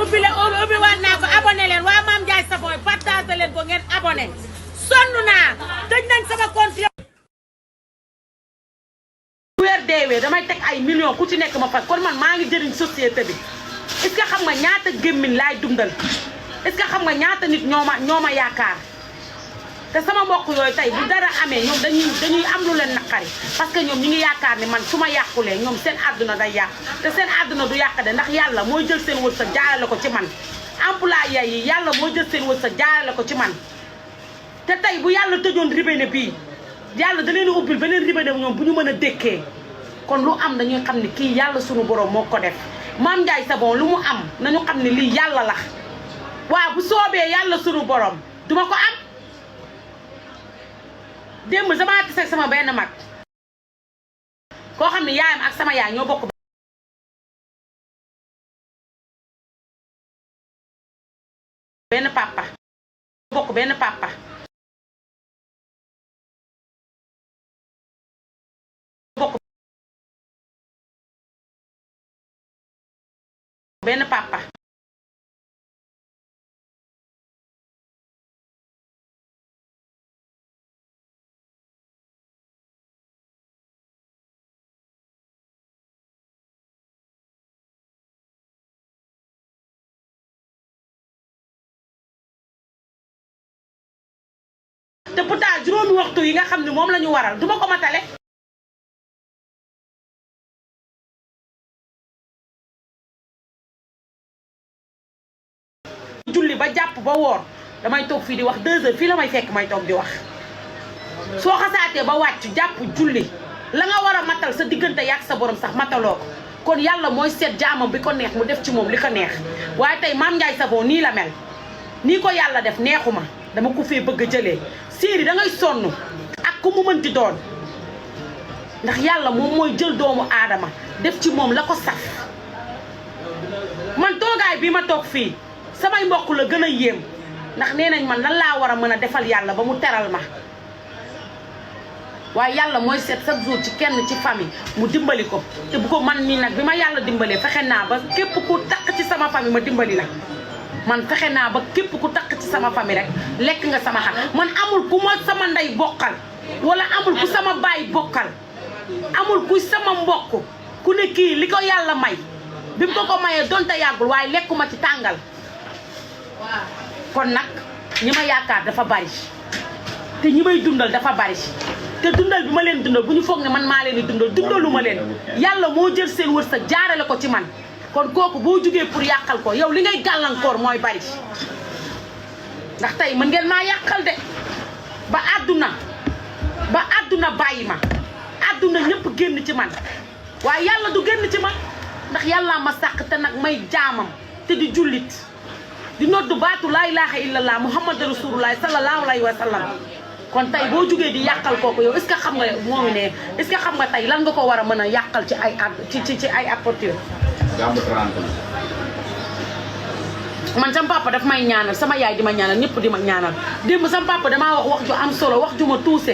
ubbi waat naa ko abonné leen waa Mame Ndiaye Savon partagé leen ko ngeen abonné sonn naa tëj nañ sama compte weer deewee damay teg ay millions ku ci nekk ma fay kon man maa ngi jëriñ société bi est-ce que xam nga ñaata gémmiñ laay dundal est-ce que xam nga ñaata nit ñoo ma yaakaar te sama mbokk yooyu tey bu dara amee ñoom dañuy am lu leen naqari parce que ñoom ñi ngi yaakaar ni man su ma yàqulee ñoom seen àdduna day yàq te seen àdduna du yàq de ndax yàlla mooy jël seen wërsëg jaarale ko ci man employé yi yàlla mooy jël seen wërsëg jaarale ko ci man te tey bu yàlla tëjoon robinet bii yàlla da leen a ubbil beneen robinet ñoom bu ñu mën a dékkee kon lu am dañuy xam ne kii yàlla sunu borom moo ko def Mame Ndiaye Savon lu mu am nañu xam ne lii yàlla la waaw bu soobee yàlla sunu borom duma ko am démb sama tase sama benn mag koo xam ne yaayam ak sama yaay ñoo bokk benn papa bokk benn papa bokk benn papa te pourtant juróomi waxtu yi nga xam ne moom la ñu waral duma ko matale julli ba jàpp ba woor damay toog fii di wax 2 heures fii la may fekk may toog di wax soo xasaatee ba wàcc jàpp julli la nga war a matal sa diggante yàgg sa borom sax mataloo ko kon yàlla mooy seet jaamam bi ko neex mu def ci moom li ko neex waaye tey Mame Ndiaye Savon nii la mel nii ko yàlla def neexuma dama ko fee bëgg a jëlee séeri da ngay sonn ak ku mu mënti doon ndax yàlla moom mooy jël doomu aadama def ci moom la ko saf man toogaay bi ma toog fii samay mbokk la gën a yéem ndax nee nañ man lan laa war a mën a defal yàlla ba mu teral ma waaye yàlla mooy seet chaque jour ci kenn ci famille mu dimbali ko te bu ko man mii nag bi ma yàlla dimbalee fexe naa ba képp ku takk ci sama famille ma dimbali la man fexe naa ba képp ku takk ci sama famille rek lekk nga sama xar man amul ku ma sama ndey bokkal wala amul ku sama baay bokkal amul ku sama mbokk ku ne kii li ko yàlla may bi mu ko mayee donte yàggul waaye lekkuma ci tàngal kon nag ñi ma yaakaar dafa bari te ñi may dundal dafa bari te dundal bi ma leen dundal bu ñu foog ne man maa leen di dundal dundalu ma leen yàlla moo jël seen wërsëg jaarale ko ci man kon kooku boo jugee pour yàqal ko yow li ngay gàllankoor mooy bari ndax tey mën ngeen maa yàqal de ba àdduna bàyyi ma àdduna ñëpp génn ci man waaye yàlla du génn ci man ndax yàlla ma sàq te nag may jaamam te di jullit di noddu baatu laa ilaaha illallah muhammadu rasulullah sallallahu alayhi wa sallam kon tey boo jugee di yàqal kooku yow est-ce que xam nga moomu ne est-ce que xam nga tey lan nga ko war a mën a yàqal ci ay ci ay apporture man sama papa daf may ñaanal sama yaay di ma ñaanal ñëpp di ma ñaanal démb sama papa damaa wax ju am solo wax ju ma tuuse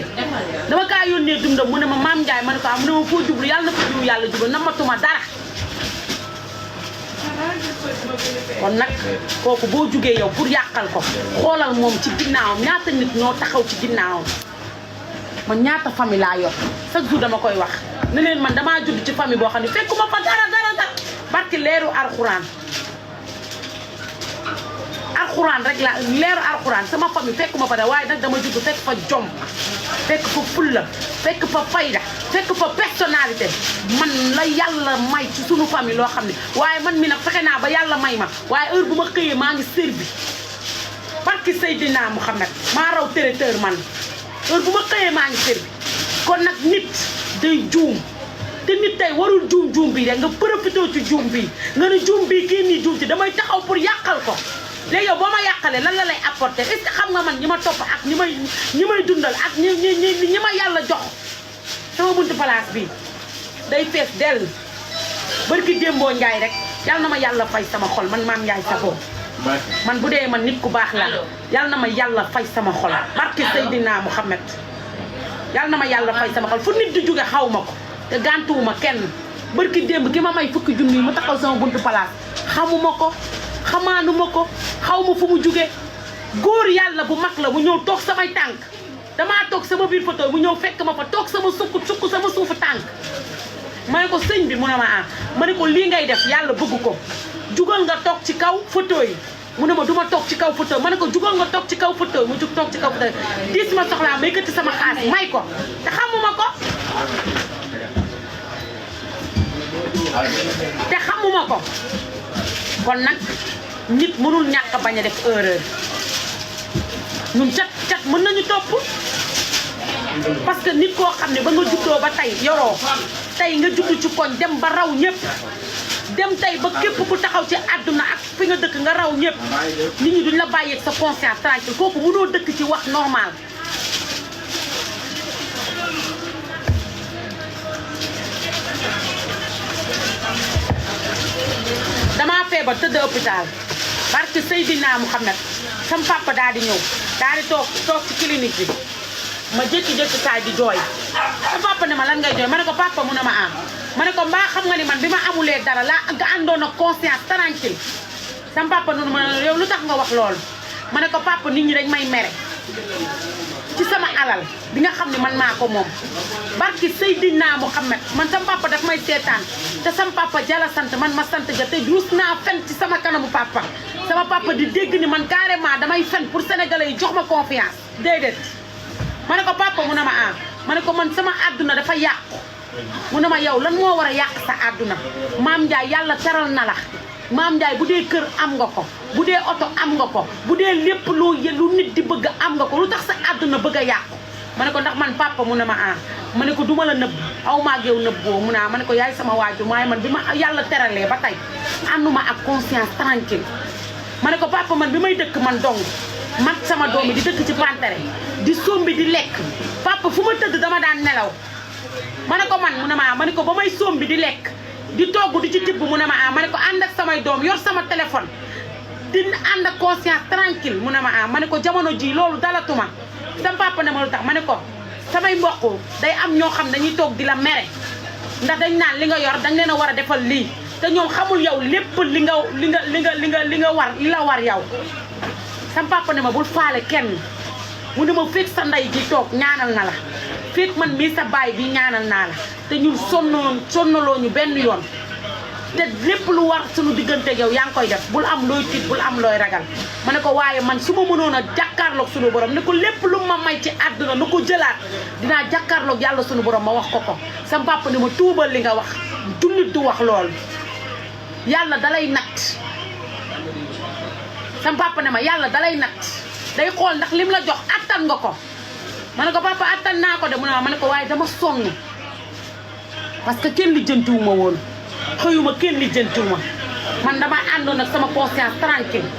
dama kaa yónnee dundam mu ne ma Mame Ndiaye ma ne ko am mu ne ma foo jublu yàlla na ko jublu yàlla jublu namatuma dara kon nag kooku boo jugee yow pour yàqal ko xoolal moom ci ginnaawam ñaata nit ñoo taxaw ci ginnaawam man ñaata famille laa yor chaque jour dama koy wax ne leen man damaa judd ci famille boo xam ne fekkuma fa dara barki leeru alxuraan rek la leeru alxuraan sama famille fekkuma fa dara waaye nag dama judd fekk fa jom fekk fa fulla fekk fa fayda fekk fa personnalité man la yàlla may ci sunu famille loo xam ne waaye man mi nag fexe naa ba yàlla may ma waaye heure bu ma xëyee maa ngi servi barki Seydina Muhammad maa raw traiteur man heure bu ma xëyee maa ngi servi kon nag nit day juum te nit tey warul juum bi rek nga profité ci juum bi nga ne juum bi kii nii juum ci damay taxaw pour yàqal ko léegi yow boo ma yàqalee lan la lay apporter est-ce que xam nga man ñi ma topp ak ñi may dundal ak ñi ma yàlla jox sama buntu place bi day fees dell barki démboo Njaay rek yal na ma yàlla fay sama xol man Mame Ndiaye Savon man bu dee man nit ku baax la yal na ma yàlla fay sama xol barki Seydina Muhammad yal na ma yàlla fay sama xol fu nit di jóge xaw ma ko te gàntuwuma kenn barki démb ki ma may fukki junni mu taxaw sama buntu place xamuma ko xamaanuma ko xaw ma fu mu jugee góor yàlla bu mag la mu ñëw toog samay tànk damaa toog sama biir photo mu ñëw fekk ma fa toog sama sukk sama suufu tànk ma ne ko sëñ bi mu ne ma ma ne ko lii ngay def yàlla bëgg ko jugal nga toog ci kaw photo yi mu ne ma du ma toog ci kaw photo ma ne ko jugal nga toog ci kaw photo mu jug toog ci kaw photo dis ma soxlaa may këtti sama xaas may ko te xamuma ko kon nag nit mënul ñàkk bañ a def erreur ñun cat mën nañu topp parce que nit koo xam ne ba nga juddoo ba tey yoroo tey nga judd ci koñ dem ba raw ñëpp dem tey ba képp ku taxaw ci àdduna ak fi nga dëkk nga raw ñëpp nit ñi duñ la bàyyeeg sa conscience tranquille kooku mënoo dëkk ci wax normal damaa feebar tëdd hôpital barke Seydina Mouhamed sam papa daal di ñëw daal di toog ci clinique bi ma jékki-jékki saay di jooy sam papa ne ma lan ngay jooy ma ne ko papa mu ne ma ma ne ko mbaa xam nga ni man bi ma amulee dara laa nga àndoon ak conscience tranquille sam papa noonu ma yow lu tax nga wax loolu ma ne ko papa nit ñi dañ may mere ci sama alal bi nga xam ne man maa ko moom barki Seydina Mouhamed man sam papa daf may seetaan te sam papa jala sant man ma sant ja te ruus naa fen ci sama kanamu papa sama papa di dégg ni man carrément damay fen pour sénégalais yi jox ma confiance déedéet ma ne ko papa mu ne ma ma ne ko man sama àdduna dafa yàqu mu ne ma yow lan moo war a yàq sa àdduna maam Ndiaye yàlla teral na la maam Ndiaye bu dee kër am nga ko bu dee oto am nga ko bu dee lépp lu nit di bëgg am nga ko lu tax sa àdduna bëgg a yàqu ma ne ko ndax man papa mu ne ma ma ne ko duma la nëbb aw maag yow nëbboo mu ne ma ne ko yaay sama waajur waaye man bi ma yàlla teralee ba tey ànduma ak conscience tranquille ma ne ko papa man bi may dëkk man dong man sama doom yi di dëkk ci pantere di sombi di lekk papa fu ma tëdd dama daan nelaw ma ne ko man mu ne ma ne ko ba may sombi di lekk di togg di ci tibb mu ne ma ne ko ànd ak samay doom yor sama téléphone di ànd ak conscience tranquille mu ne ma ne ko jamono ji loolu dalatuma sama papa ne ma lu tax ma ne ko samay mbokk day am ñoo xam dañuy toog di la mere ndax dañ naan li nga yor dañ leen a war a defal lii te ñoom xamul yow lépp li nga war yow sama papa ne ma bul faale kenn mu ne ma fekk sa ndey ji toog ñaanal na la fekk man mii sa baay bi ñaanal naa la te ñun sonnaloo ñu benn yoon te lépp lu war suñu diggante yow yaa ngi koy def bul am looy tiit bul am looy ragal ma ne ko waaye man su ma mënoon a jàkkaarloog suñu borom ne ko lépp lu ma may ci àdduna nu ko jëlaat dinaa jàkkaarloog yàlla suñu borom ma wax ko sama papa ne ma tuubal li nga wax jullit du wax lool yàlla dalay natt sama papa ne ma yàlla dalay natt day xool ndax lim la jox attan nga ko ma ne ko papa attan naa ko de mu ne ma ne ko waaye dama sonn parce que kenn lijjantiwuma woon xëyuma kenn lijjantiwuma man dama àndoon ak sama conscience tranquille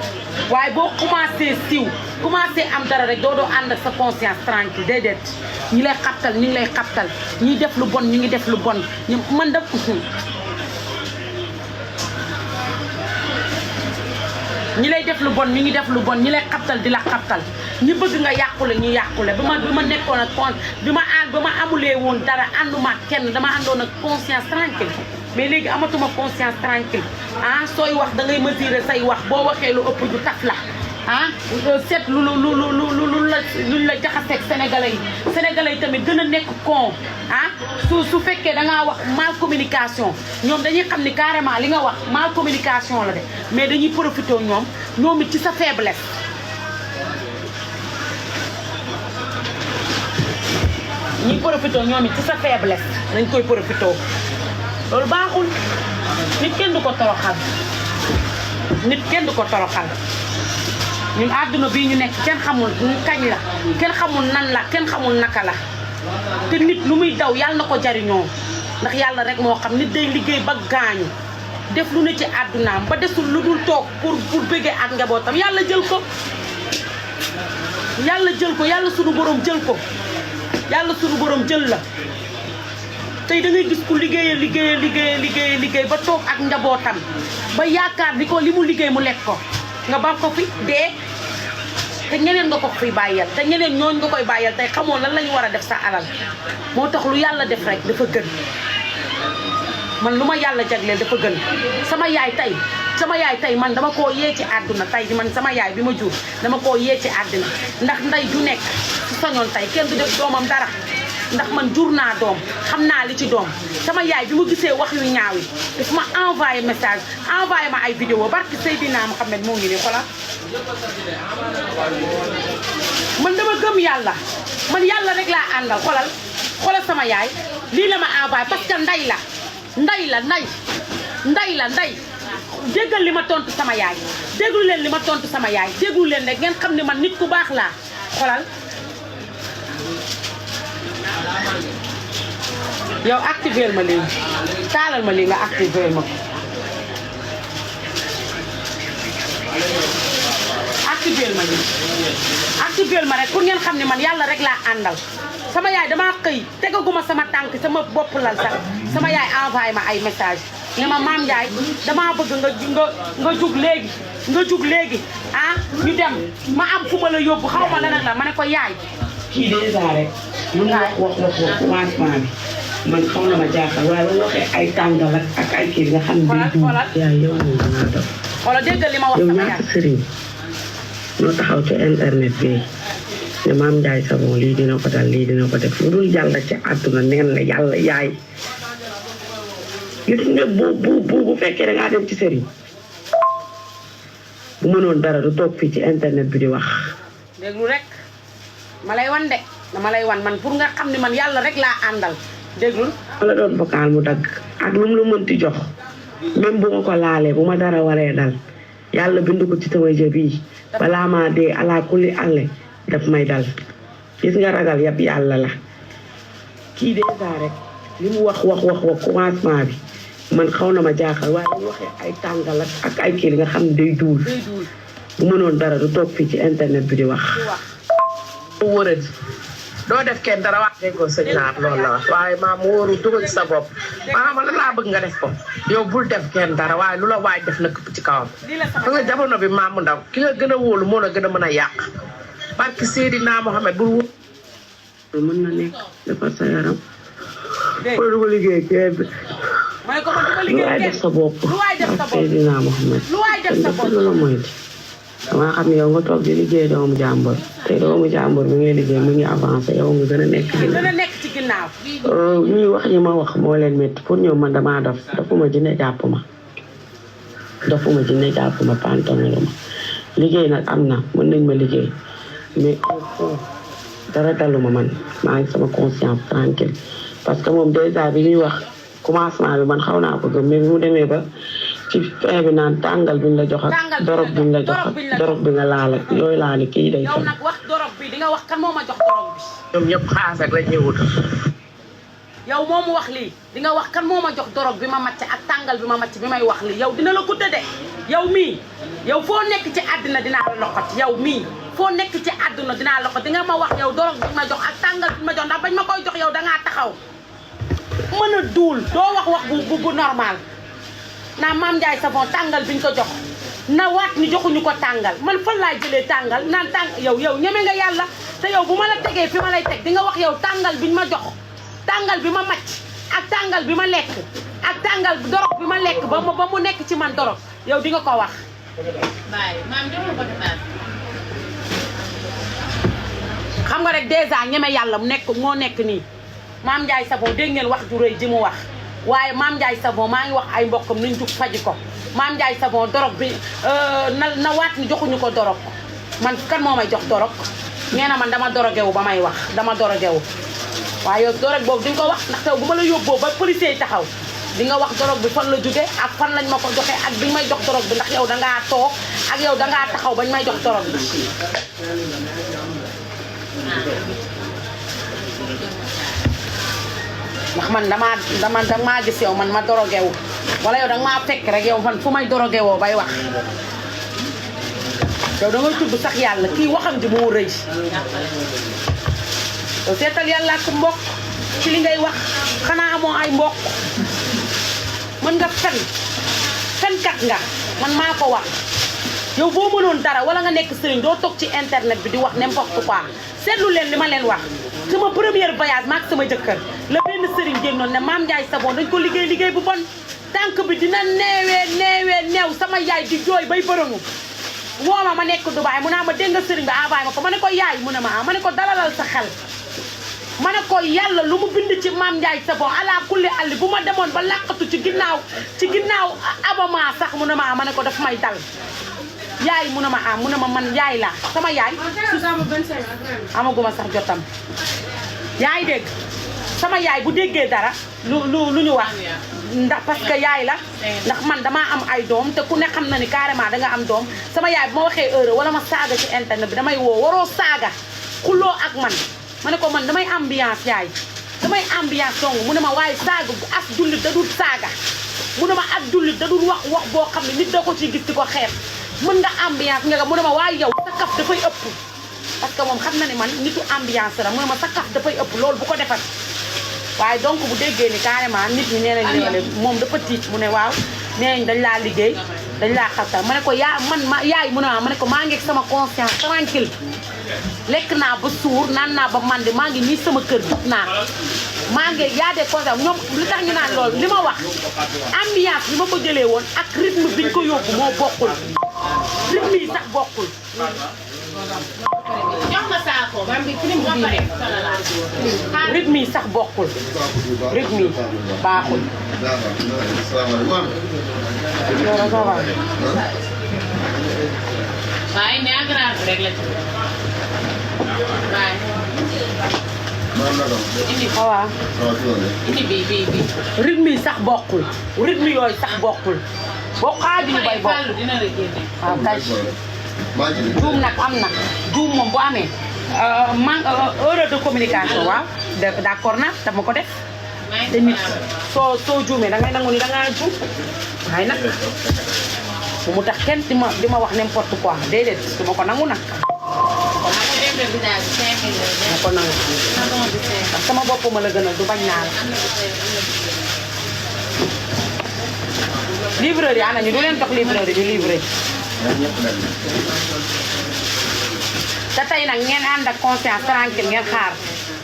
waaye boo commencé siiw commencé am dara rek doo ànd ak sa conscience tranquille déedéet ñi lay xabtal ñu ngi lay xabtal ñiy def lu bon ñu ngi def lu bon man da ñi lay def lu bon ñu ngi def lu bon ñi lay xabtal di la xabtal ñi bëgg nga yàqule ñu yàqule bi ma nekkoon ak bi ma amulee woon dara ànduma ak kenn dama àndoon ak conscience tranquille mais léegi amatuma conscience tranquille sooy wax da ngay mesurer say wax boo waxee lu ëpp ju taf la seet luñ la jaxaseeg sénégalais yi tamit gën a nekk con su fekkee dangaa wax mal communication ñoom dañuy xam ni carrément li nga wax mal communication la de mais dañuy profité ñoom it ci sa faiblesse ñuy profité ñoom it ci sa faiblesse dañ koy profité loolu baaxul nit kenn du ko toroxal ñun àdduna bii ñu nekk kenn xamul kañ la kenn xamul nan la kenn xamul naka la te nit lu muy daw yàlla na ko jariñoo ndax yàlla rek moo xam nit day liggéey ba gaañu def lu ne ci àddunaam ba desul lu dul toog pour bëggee ak njabootam yàlla jël ko yàlla sunu borom jël ko yàlla sunu borom jël la tey da ngay gis ku liggéey ba toog ak njabootam ba yaakaar ni ko li mu liggéey mu lekk ko nga ba ko fi dee te ñeneen nga ko fi bàyyal te ñeneen ñooñ nga koy bàyyal tey xamoo lan lañu war a def sa alal moo tax lu yàlla def rek dafa gën man lu ma yàlla jagleel dafa gën sama yaay tey sama yaay tey man dama koo yee ci àdduna tey man sama yaay bi ma jur dama koo yee ci àdduna ndax nday ju nekk su sañoon tey kenn du def doomam dara ndax man jur naa doom xam naa li ci doom sama yaay bi mu gisee wax yu ñaaw yi daf ma envoyé message envoyé ma ay vidéo barki Seydina Mouhamed moo ngi nii xoolal man dama gëm yàlla man yàlla rek laa àndal xoolal sama yaay lii la ma envoyé parce que nday la déggal li ma tontu sama yaay déglu leen li ma tontu sama yaay déglu leen rek ngeen xam ne man nit ku baax laa xoolal yow activer ma lii taalal ma lii nga activer ma ko activer ma rek pour ngeen xam ne man yàlla rek laa àndal sama yaay damaa xëy tegaguma sama tànk sama bopp lal sax sama yaay envoyé ma ay message ne ma Mame Ndiaye damaa bëgg nga jug léegi ah ñu dem ma am fu ma la yóbbu xaw ma la nag la ma ne ko yaay kii déjà rek lu mu wax commencement bi man xaw na ma jaaxal waaye bu waxee ay tàngal ak ay kii nga xam ne yaay yow moom dangaa dof xoolal déggal li ma wax yow sama ñaata yaay sëriñ noo taxaw ci internet bi ne Mame Ndiaye Savon lii dina ko dal lii dina ko def lu dul yàlla ci àdduna neen la yàlla yaay gis nga bu fekkee da ngaa dem ci sëriñ bu mënoon dara du toog fii ci internet bi di wax déglu rek ma lay wan de dama lay wan man pour nga xam ne man yàlla rek laa àndal déglul la doon vocal mu dagg ak lu mu la mënti jox même bu ma ko laalee bu ma dara waree dal yàlla bind ko ci sama jë bii balaa maa dee ala kulli àlle daf may dal gis nga ragal yëpp yàlla la kii déjà rek li mu wax commencement bi man xaw na ma jaaxal waaye bu waxee ay tàngal ak ay kii nga xam ne day duul bu mënoon dara du toog fii ci internet bi di wax wóoradi doo def kenn dara wax déggoo sëñ naar loolu la wax waaye maam wóoru dugal ci sa bopp maanaam la laa bëgg nga def ko yow bul def kenn dara waaye lu la waay def na këpp ci kawam fa nga jamono bi maamu ndaw ki nga gën a wóolu moo la gën a mën a yàq parce que Seydina Mohamed bul wóor mën na nekk defar sa yaram wala du ko liggéey kenn lu waay def sa bopp ak Seydina Mohamed loolu mooy di dama xam ne yow nga toog di liggéey doomu jàmbur te doomu jàmbur bi ngay liggéey mu ngi avancé yow nga gën a nekk ci ginnaaw ñuy wax ñi ma wax moo leen métti pour ñoom man damaa dafuma jinne jàpp ma pantonalu ma liggéey nag am na mën nañ ma liggéey mais dara daluma man maa ngi sama conscience tranquille parce que moom déjà bi ñuy wax commencement bi man xaw naa ko gëm mais bi mu demee ba ci fin bi naan tàngal bi ñu la jox ak dorog bi ñu la jox ak dorog bi nga laal ak yooyu laa ni kii day yow nag wax dorog bi di nga wax kan moo ma jox dorog bi ñoom ñëpp xaas ak la ñuy wut yow moomu wax lii di nga wax kan moo ma jox dorog bi ma macc ak tàngal bi ma macc bi may wax lii yow dina la gudde de yow mii yow foo nekk ci àddina dinaa la loxot yow mii foo nekk ci àdduna dinaa loxot di nga ma wax yow dorog bi ma jox ak tàngal bi ma jox ndax bañ ma koy jox yow dangaa taxaw mën a duul doo wax bu normal naa Mame Ndiaye Savon tàngal biñ ko jox na waat ni joxuñu ko tàngal man fan laay jëlee tàngal naan yow ñeme nga yàlla te yow bu ma la tegee fi ma lay teg di nga wax yow tàngal biñ ma jox tàngal bi ma macc ak tàngal bi ma lekk ak tàngal dorog bi ma lekk ba mu nekk ci man dorog yow di nga ko wax xam nga rek dèjà ñeme yàlla moo nekk nii Mame Ndiaye Savon dégg ngeen wax ju rëy ji mu wax waaye Mame Ndiaye Savon maa ngi wax ay mbokkam nañ jug faji ko Mame Ndiaye Savon dorog bi na waat ni joxuñu ko dorog man kan moo may jox dorog nee na man dama dorogewu ba may wax dama dorogewu waaye yow dorog boobu di nga ko wax ndax taw bu ma la yóbboo ba policier yi taxaw di nga wax dorog bi fan la jóge ak fan lañ ma ko joxee ak bi may jox dorog bi ndax yow dangaa toog ak yow dangaa taxaw bañ may jox dorog bi ndax man damaa gis yow man ma dorogewu wala yow danga maa fekk rek yow man fu may dorogewoo bay wax yow dangay tudd sax yàlla kii waxam ji moo rëy yow seetal yàlla ak mbokk ci li ngay wax xanaa amoo ay mbokk mën nga fenkat nga man maa ko wax yow boo mënoon dara wala nga nekk sëriñ doo toog ci internet bi di wax n'importe quoi seetlu leen li ma leen wax sama première voyage maak sama jëkkër la benn sëriñ génnoon ne Mame Ndiaye Savon dañ ko liggéey bu bon tànk bi dina neew sama yaay di jooy bay bërëngu woo ma nekk Dubaay mu naa ma dégg nga sëriñ bi envoyé ma ko ma ne ko yaay mu ne ma ma ne ko dalalal sa xel ma ne ko yàlla lu mu bind ci Mame Ndiaye Savon ala kulli àlli bu ma demoon ba làqatu ci ginnaaw abama sax mu ne ma ne ko daf may dal yaay mu ne ma man yaay laa sama yaay amaguma sax jotam yaay dégg sama yaay bu déggee dara lu ñu wax ndax parce que yaay la ndax man damaa am ay doom te ku ne xam na ni carrément danga am doom sama yaay bu ma waxee heure wala ma saaga ci internet bi damay woo waroo saaga xuloo ak man ma ne ko man damay ambiance yaay damay ambiance dong mu ne ma waaye saaga as jullit da dul saaga mu ne ma as jullit da dul wax boo xam ne nit da ko ciy gis di ko xeeb mën nga ambiance nga mu ne ma waaye yow sa kaf dafay ëpp parce que moom xam na ne man nitu ambiance la mu ne ma sa kaf dafay ëpp loolu bu ko defat waaye donc bu déggee ni carrément nit ñi nee nañ ne moom dafa tiit mu ne waaw nee nañ dañ laa liggéey dañ laa xasal ma ne ko yaay mu ne ma ne ko maa ngi ak sama conscience tranquille lekk naa ba suur naan naa ba mandi maa ngi nii sama kër jub naa maa ngi yaa des conscience ñoom li tax ñu naan loolu li ma wax ambiance bi ma ko jëlee woon ak rythme bi ñu ko yóbbu moo bokkul rythme yi sax bokkul rythme yi sax bokkul rythme yi baaxul waaye ne aggrave rek la ci waaye waaw indi bi rythme yi sax bokkul rythme yooyu sax bokkul boo xaaju ñu bay bokk dina la génne waaw kay juum nag am na juum moom bu amee erreur de communication waaw d'accord na dama ko def te nit soo juumee da ngay nangu ni da ngaa juum waaye nag bu mu tax kenn di ma wax n'importe quoi déedéet du ma ko nangu nag ma ko nangu ndax sama bopp ma la gënal du bañ naa la livreur yi ana ñu du leen jox livreur yi ñu livré te tey nag ngeen ànd ak conscience tranquille ngeen xaar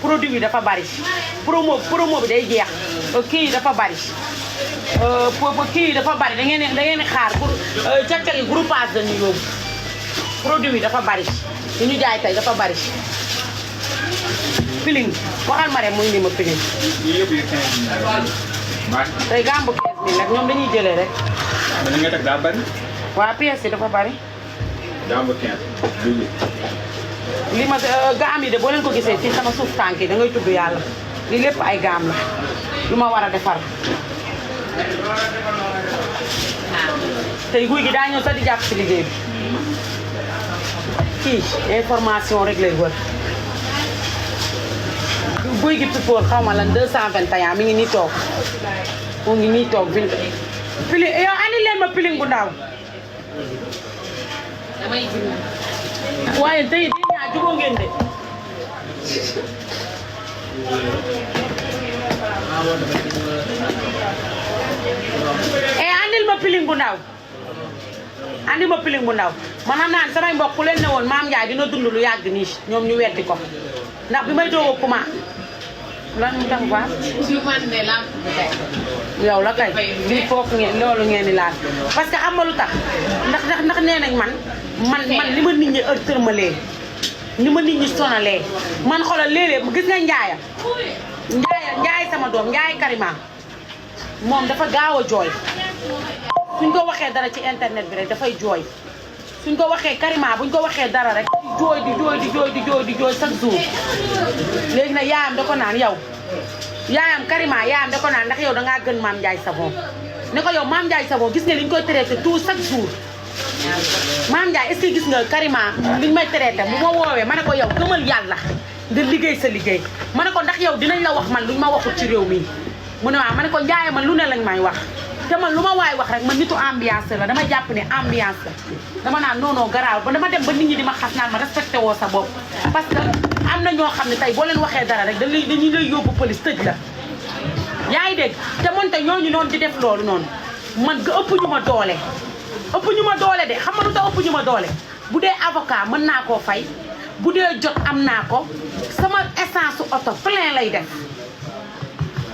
produit bi dafa bari promo bi day jeex kii dafa bari kii dafa bari da ngeen xaar pour cag-cag yi groupage dañu yóbbu produit bi dafa bari li ñu jaay tey dafa bari piling waxal ma rek muy indi ma piling tey gambu 15 000 nag ñoom dañuy jëlee rek li nga teg daa bari. waa pièce yi dafa bari gambu 15 li ma gaam yi de boo leen ko gisee ci sama suuf tànk yi da ngay tudd yàlla li lépp ay gaam la lu ma war a defar tey guy gi daa ñëw sax di jàpp ci liggéey bi kii information rek lay wër guy gi pipoor xaw ma lan 221 mi ngi nii toog mu ngi nii toog piling yow andi leen ma piling bu ndaw waaye tey di ñaa jubóo ngeen de andil ma piling bu ndaw andi ma piling bu ndaw man xam naa ne samay mbokk ku leen ne woon Mame Ndiaye dina dund lu yàgg nii ñoom ñu weddi ko ndax bi may doog a commencé lan mu tax fa yow la kay lii foofu ngeen loolu ngeen di laal parce que xam nga lu tax ndax nee nañ man li ma nit ñi tërmalee ni ma nit ñi sonalee man xoolal léeg-léeg gis nga njaay sama doom njaay Karima moom dafa gaaw a jooy suñ ko waxee dara ci internet bi rek dafay jooy suñ ko waxee Karima buñ ko waxee dara rek di jooy chaque jour léegi nag yaayam da ko naan yow yaayam Karima yaayam da ko naan ndax yow dangaa gën Mame Ndiaye Savon ne ko yow Mame Ndiaye Savon gis nga li ñu koy traité tout chaque jour Mame Ndiaye est-ce que gis nga Karima liñ may traité bu ma woowee ma ne ko yow gëmal yàlla nga liggéey sa liggéey ma ne ko ndax yow dinañ la wax man luñ ma waxul ci réew mi mu ne waaw ma ne ko Ndiaye man lu ne lañ may wax te man lu ma waay wax rek man nitu ambiance la dama jàpp ne ambiance la dama naan non garaaw ba dama dem ba nit ñi di ma xas naan ma respecté woo sa bopp parce que am na ñoo xam ne tey boo leen waxee dara rek dañuy lay yóbbu police tëj la yaa ngi dégg te man te ñooñu noonu di def loolu noonu man ga ëpp ñu ma doole de xam nga lu tax ëpp ñu ma doole bu dee avocat mën naa koo fay bu dee jot am naa ko sama essence oto plein lay def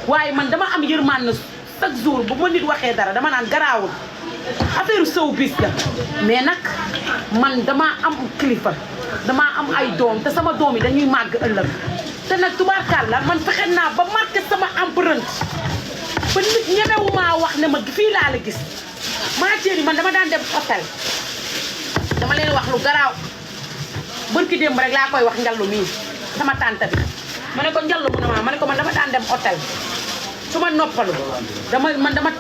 waaye man dama am yërmande chaque jour bu ma nit waxee dara dama naan garaawul affaire sow bis la mais nag man dama am kilifa dama am ay doom te sama doom yi dañuy màgg ëllëg te nag tubaarkàlla man fexe naa ba marqué sama empreinte ba nit ñemewumaa wax ne ma fii laa la gis maa chéri man dama daan dem hôtel dama leen wax lu garaaw bërki démb rek laa koy wax njallu mii sama tante bi ma ne ko njallu mu ne ma ne ko man dama daan dem hôtel su ma noppalu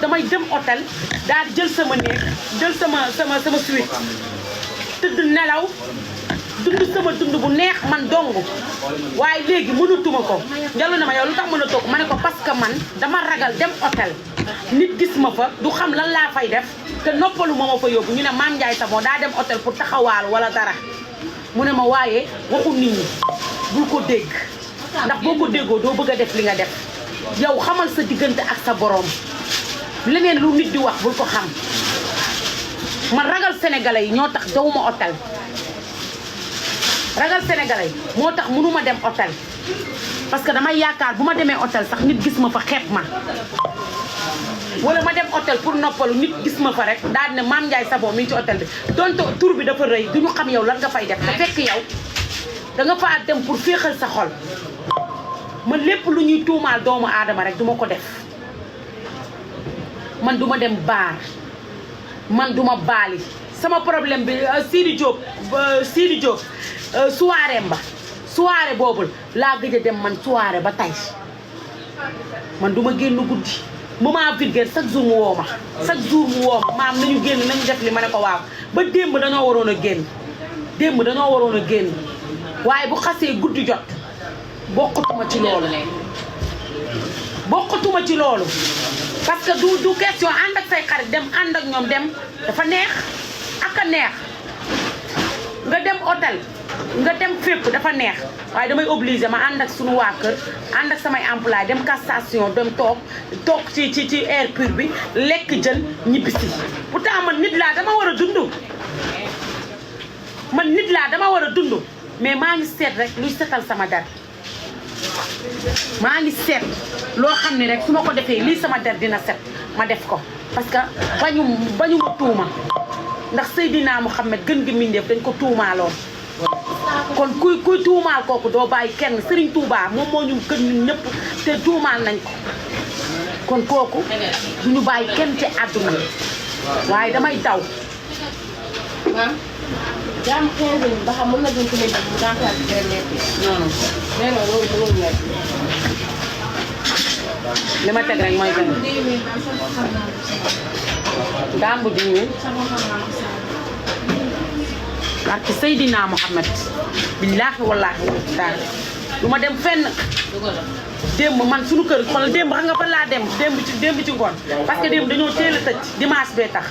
damay dem hôtel daal jël sama néeg jël sama suite tëdd nelaw dund sama dund bu neex man dong waaye léegi mënatuma ko njallu na ma yow lu tax mënatoo ko ma ne ko parce que man dama ragal dem hôtel nit gis ma fa du xam lan laa fay def te noppalu ma fa yóbbu ñu ne Mame Ndiaye Savon daa dem hôtel pour taxawaal wala dara mu ne ma waaye waxu nit ñi bul ko dégg ndax boo ko déggoo doo bëgg a def li nga def yow xamal sa diggante ak sa boroom leneen lu nit di wax bul ko xam man ragal sénégalais yi ñoo tax dawuma hôtel ragal sénégalais yi moo tax mënuma dem hôtel parce que damay yaakaar bu ma demee hôtel sax nit gis ma fa xeeb ma wala ma dem hôtel pour noppalu nit gis ma fa rek daal ne Mame Ndiaye Savon mi ngi ci hôtel bi donte tur bi dafa rëy duñu xam yow lan nga fay def te fekk yow da nga faa dem pour féexal sa xol man lépp lu ñuy tuumaal doomu aadama rek duma ko def man duma dem baar man duma baali sama problème bi Sidi Diop soirée mba soirée boobul laa gëj a dem man soirée ba tey man duma génn guddi moment vulgaire chaque jour mu woo ma chaque jour mu woo ma maam nañu génn nañu def li ma ne ko waaw ba démb dañoo waroon a génn waaye bu xasee guddi jot bokkatuma ci loolu parce que du question ànd ak say xarit dem ànd ak ñoom dem dafa neex ak a neex nga dem hôtel nga dem fépp dafa neex waaye damay obligé ma ànd ak sunu waa kër ànd ak samay employé dem station dem toog ci air pur bi lekk jën ñibbisi pourtant man nit laa dama war a dund mais maa ngi seet rek luy setal sama der maa ngi seet loo xam ne rek su ma ko defee lii sama der dina set ma def ko parce que bañu ma tuuma ndax Seydina Mouhamed gën gi mindeef dañ ko tuumaaloon kon kuy tuumaal kooku doo bàyyi kenn Serigne Touba moom moo ñu gën ñun ñëpp te tuumaal nañ ko kon kooku duñu bàyyi kenn ci àdduna waaye damay daw jam 15 ba xam mën na gën ko nekk mu dans la nekk non loolu nekk li ma teg rek mooy gën gambu di ñu barke Seydina Mouhamed billaahi wallaahi daal du ma dem fenn démb man suñu kër xoolal démb xam nga fan laa dem démb ci ngoon parce que démb dañoo teel a tëj dimanche bee tax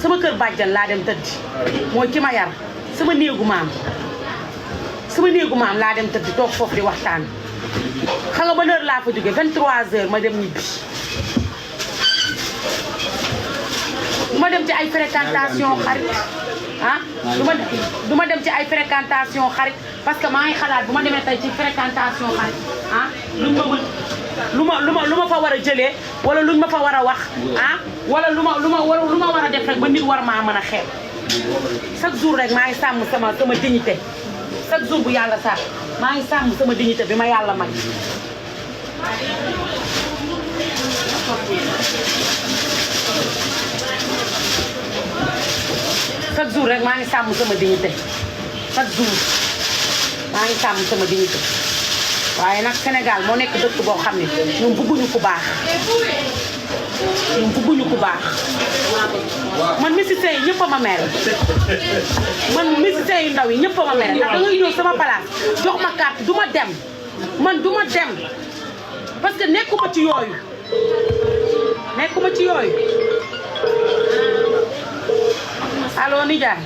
sama kër bàjjan laa dem tëdd mooy ki ma yar sama néegu maam laa dem tëdd toog foofu di waxtaan xam nga ba heure laa fa jógee 23h ma dem ñibbi du ma dem ci ay fréquentation xarit du ma dem ci ay fréquentation xarit parce que maa ngi xalaat bu ma demee tey ci fréquentation xarit lu ma fa war a jëlee wala luñ ma fa war a wax wala lu ma war a def rek ba nit war maa mën a xeeb chaque jour rek maa ngi sàmm sama dignité chaque jour bu yàlla sax maa ngi sàmm sama dignité bi ma yàlla may chaque jour rek maa ngi sàmm sama dignité chaque jour maa ngi sàmm sama dignité waaye nag Sénégal moo nekk dëkk boo xam ne ñoom bëgguñu ku baax man musiciens yi ñëpp a ma mere man musiciens yu ndaw yi ñëpp a ma mere ndax da ngay ñëw sama place jox ma carte du ma dem man du ma dem parce que nekkuma ci yooyu allo nijaay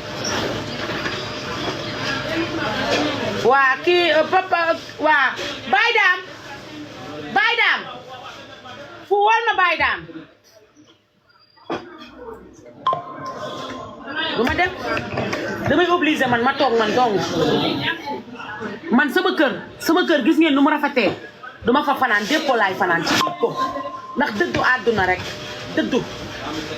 waa kii papa waa Baye Dame fu wol ma Baye Dame du ma dem damay obligé man ma toog man dong man sama kër gis ngeen nu mu rafetee duma fa fanaan dépôt laay fanaan ci dépôt ndax dëddu àdduna rek dëddu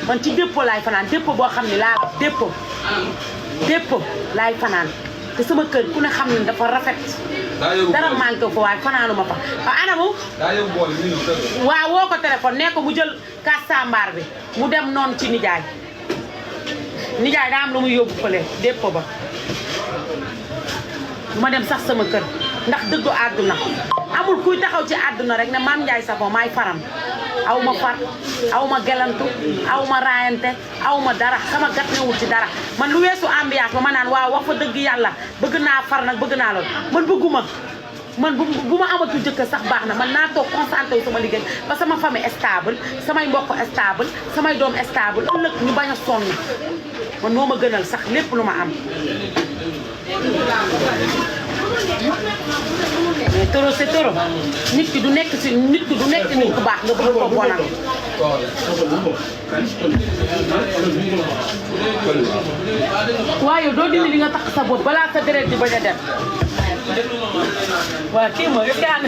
man ci dépôt laay fanaan dépôt boo xam ne laa dépôt laay fanaan te sama kër ku ne xam ne dafa rafet dara manqué ko waaye fanaanuma fa waaw anamu waaw woo ko téléphone nee ko mu jël kasambaar bi mu dem noonu ci nijaay daa am lu muy yóbbu fële dépôt ba du ma dem sax sama kër ndax dëddu àdduna amul kuy taxaw ci àdduna rek ne Mame Ndiaye Savon maay faram aw ma far aw ma gelantu aw ma raayante aw ma dara sama gat newul ci dara man lu weesu ambiance ba ma naan waaw wax fa dëgg yàlla bëgg naa far nag bëgg naa lool man bëgguma man bu ma amatul jëkkër sax baax na man naa toog concentré wu sama liggéey ba sama famille stable samay mbokk stable samay doom stable ëllëg ñu bañ a sonn man moo ma gënal sax lépp lu ma am mais toro c'est toro nit ki du nekk nit ku baax nga bëgg ko bonal waaye doo dindi li nga tax sa bopp balaa sa deret di bañ a dem waaw kii mooy kaan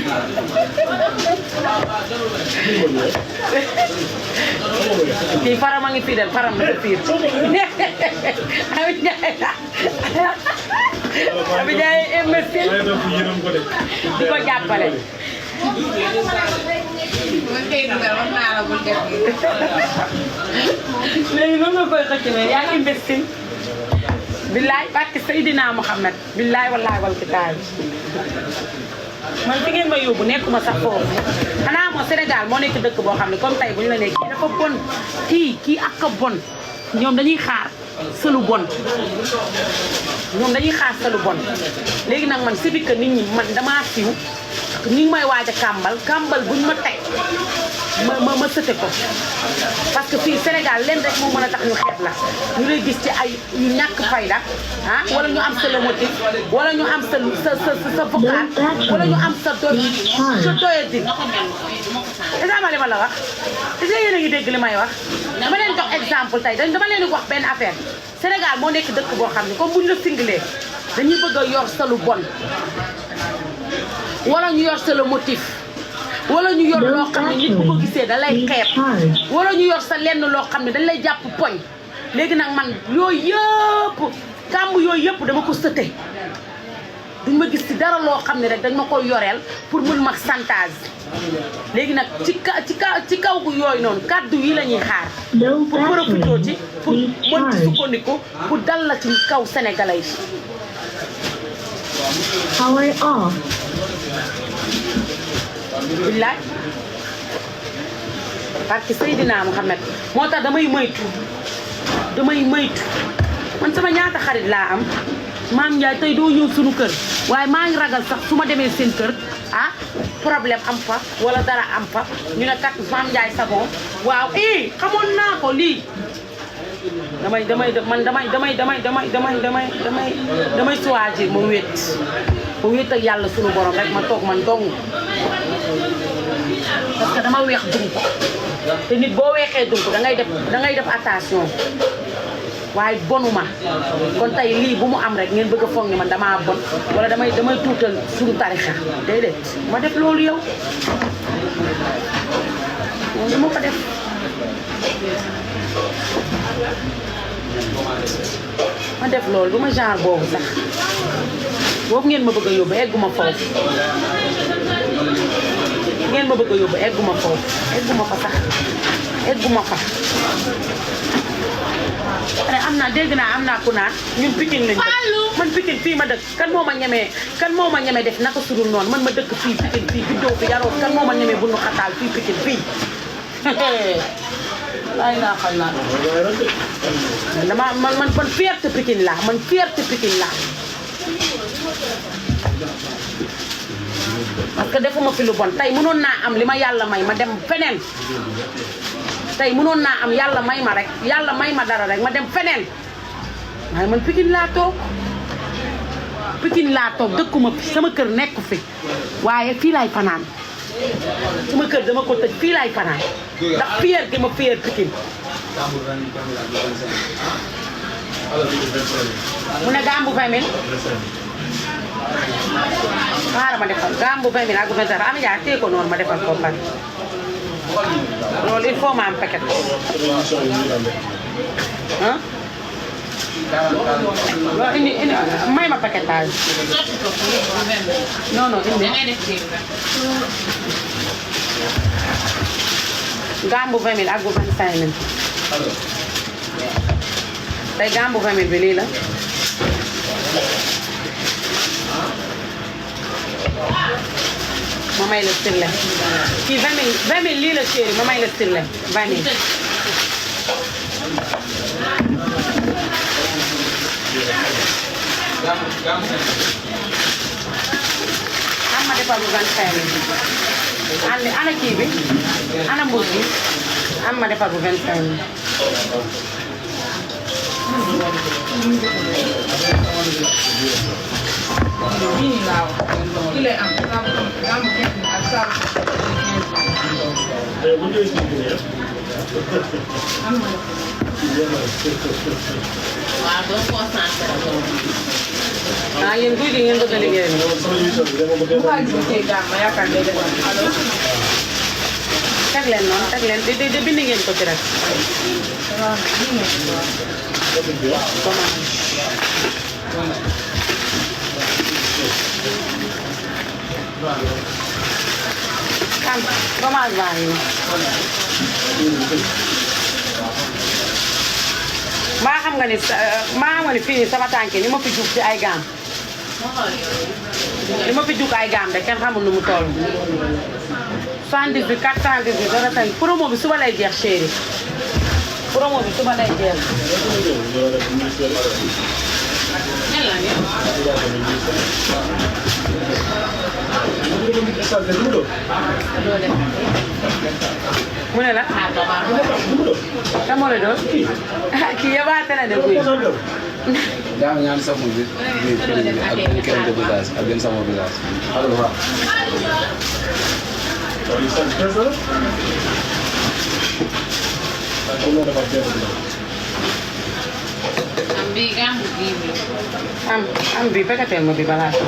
kii faram a ngi fii del faram na sa fiir Abi Ndiaye imbécile di ko jàppale léegi noonu nga koy xëcc ne yaa ngi imbécile billaay barke Seydina Muhammad billaay wallaay wal kitaab man fi ngeen ma yóbbu nekkuma sax foofu xanaa moo Sénégal moo nekk dëkk boo xam ne comme tey bu ñu la nekk kii dafa bon kii ak a bon ñoom dañuy xaar selu bon léegi nag man si que nit ñi man damaa fiw ni ngi may waaj a kàmbal buñ ma teg ma sëte ko parce que fii Sénégal leen rek moo mën a tax ñu xeeb la ñu lay gis ci ay yu ñàkk fayda ah wala ñu am sa le motif wala ñu am sa vocal wala ñu am sa doyadi exemple li ma la wax est-ce que yéen a ngi dégg li may wax dama leen jox exemple tey dama leen di wax benn affaire Sénégal moo nekk dëkk boo xam ne comme buñ la singalee dañuy bëgg a yor sa lu bon wala ñu yor sa le motif wala ñu yor loo xam ne nit bu ko gisee da lay xeeb wala ñu yor sa lenn loo xam ne dañ lay jàpp poñ léegi nag man yooyu yëpp kàmb yooyu yëpp dama ko sëte duñ ma gis ci dara loo xam ne rek dañ ma koy yoreel pour mun ma chantage léegi nag ci kaw gu yooyu noonu kàddu yi la ñuy xaar pour profité ci pour mën ci sukkandiku pour dal la ci kaw sénégalais yi Power off. billaay parce que Seydina Mohamed moo tax damay moytu man sama ñaata xarit laa am Mame Ndiaye tey doo ñëw suñu kër waaye maa ngi ragal sax su ma demee seen kër ah problème am fa wala dara am fa ñu ne kat Mame Ndiaye Savon waaw xamoon naa ko lii damay choisir ma wéet ak yàlla sunu borom rek ma toog man dong parce que dama weex dunk te nit boo weexee dunk da ngay def attention waaye bonuma kon tey lii bu mu am rek ngeen bëgg a foog ne man damaa bon wala damay tuutal sunu tarixa déedéet ma def loolu yow loolu moo ko def ma def loolu du ma genre boobu sax boobu ngeen ma bëgg a yóbbu egguma foofu ngeen ma bëgg a yóbbu egguma foofu egguma fa sax egguma fa pare am naa dégg naa am naa ku naan ñun Pikine lañ dëkk man Pikine fii ma dëkk kan moo ma ñemee def naka sudul noonu man ma dëkk fii Pikine fii juddoo fi yaroo kan moo ma ñemee bu nu xataal fii Pikine fii laay naa xam naa dama man fierté Pikine laa man fierté Pikine laa parce que defuma fi lu bon tey mënoon naa am li ma yàlla may ma dem feneen tey mënoon naa am yàlla may ma rek yàlla may ma dara rek ma dem feneen waaye man Pikine laa toog dëkkuma fi sama kër nekku fi waaye fii laay fanaan sama kër dama ko tëj fii laay fanaan ndax fier gi ma fier Pikine mu ne gambu 20 000 xaaral ma defal gambu 20 000 ak 20 am yaa téye ko noonu ma defal ko pare loolu il faut ma am paquet ah loolu indi may ma paquetage non non indi gambu 20 000 ak 25 000 tey gambu 20 000 bi lii la ma may la style kii 20 000 lii la chéri ma may la style 20 000 am ma defal bu 25 000 ana kii bi ana mbuus bi am ma defal bu 25 ah yéen guy gi ngeen bëgg a liggéey teg leen noonu teg leen de bind ngeen ko ci rek kan commence baa ngi maa xam nga ni fii nii sama tànk ni ma fi jug ci ay gaam li ma fi jug ay gaam de kenn xamul nu mu toll 78 418 05 promo bi suba lay jeex chéri promo bi suba lay jeex mu ne la ka moo la doon kii yabaate na de guy daa ñaan safu bi ak crème de visage ak benn savon visage am bi fekkatel ma bi balaa ko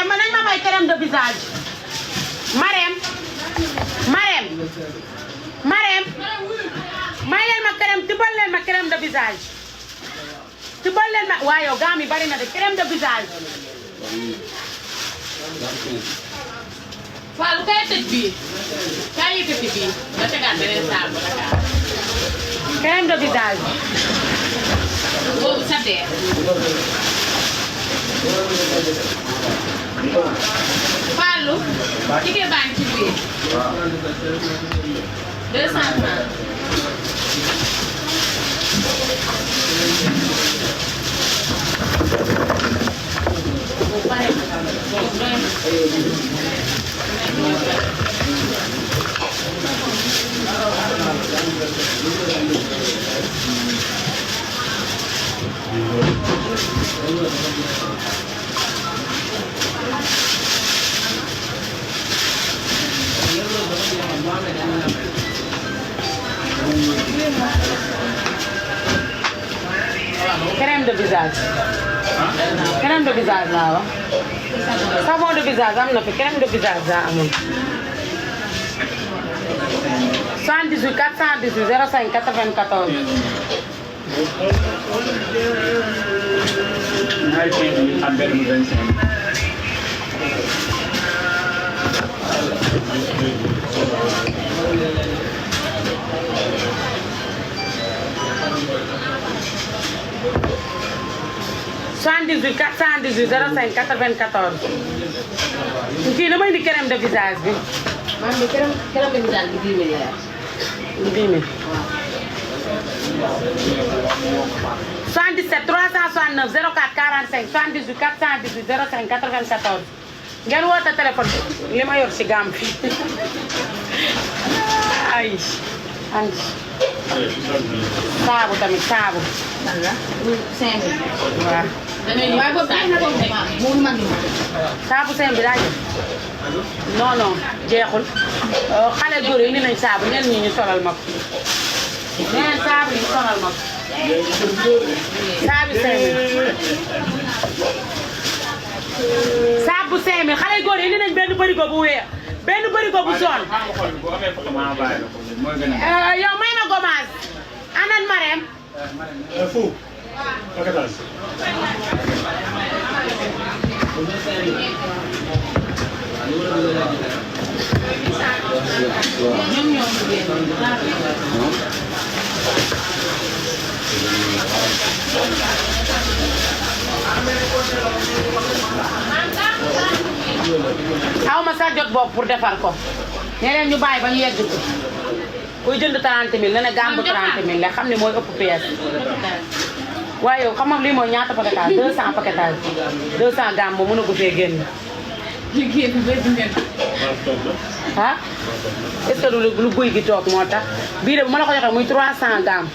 ma nañ ma may crème de visage Marème may leen ma crème tibal leen ma crème de visage tibal leen ma waaye yow gaam yi bari na de crème de visage Fallou kay tëj bii kay yëkkati bii nga tegaat beneen saal ba Dakar crème de visage boobu sa dee Fallou ticket baa ngi ci biir 200 francs crème de visage crème de visage laa wax savon de visage am na fi crème de visage daa amul 78 418 05 94 ñaari téeméer ak benn 25. soixante-dix-huit 418 05 94 kii damay indi crème de visage bi. man de crème de visage bi 10 000 la. 10 000. 77 369 04 45 78 418 05 94 ngeen woote téléphone li ma yor si gàmm fi ay andi saabu tamit saabu. walla 5 000. waaw. waaye boobu day na ko mu mag yi. saabu seen bi laa jël non non jeexul xale góor yi indi nañ saabu ñenn ñi ñu solal ma ko ñeneen saabu yi ñu solal ma ko saabu 5000 saabu 5000 xale yu góor yi indi nañ benn bërigo bu weex benn bërigo bu zone yow may ma gommage anan Marème aw ma sax jot bopp pour defar ko ñeneen ñu bàyyi ba ñu yegg ci kuy jënd 30 000 na ne gàmbu 30 000 la xam ne mooy ëpp pièce waaye yow xam nga lii mooy ñaata paquetage 200 paquetage 200 gàmm ba mën a ko fee génn ah est-ce que lu guy gi toog moo tax bii de bu ma la ko joxee muy 300 gàmm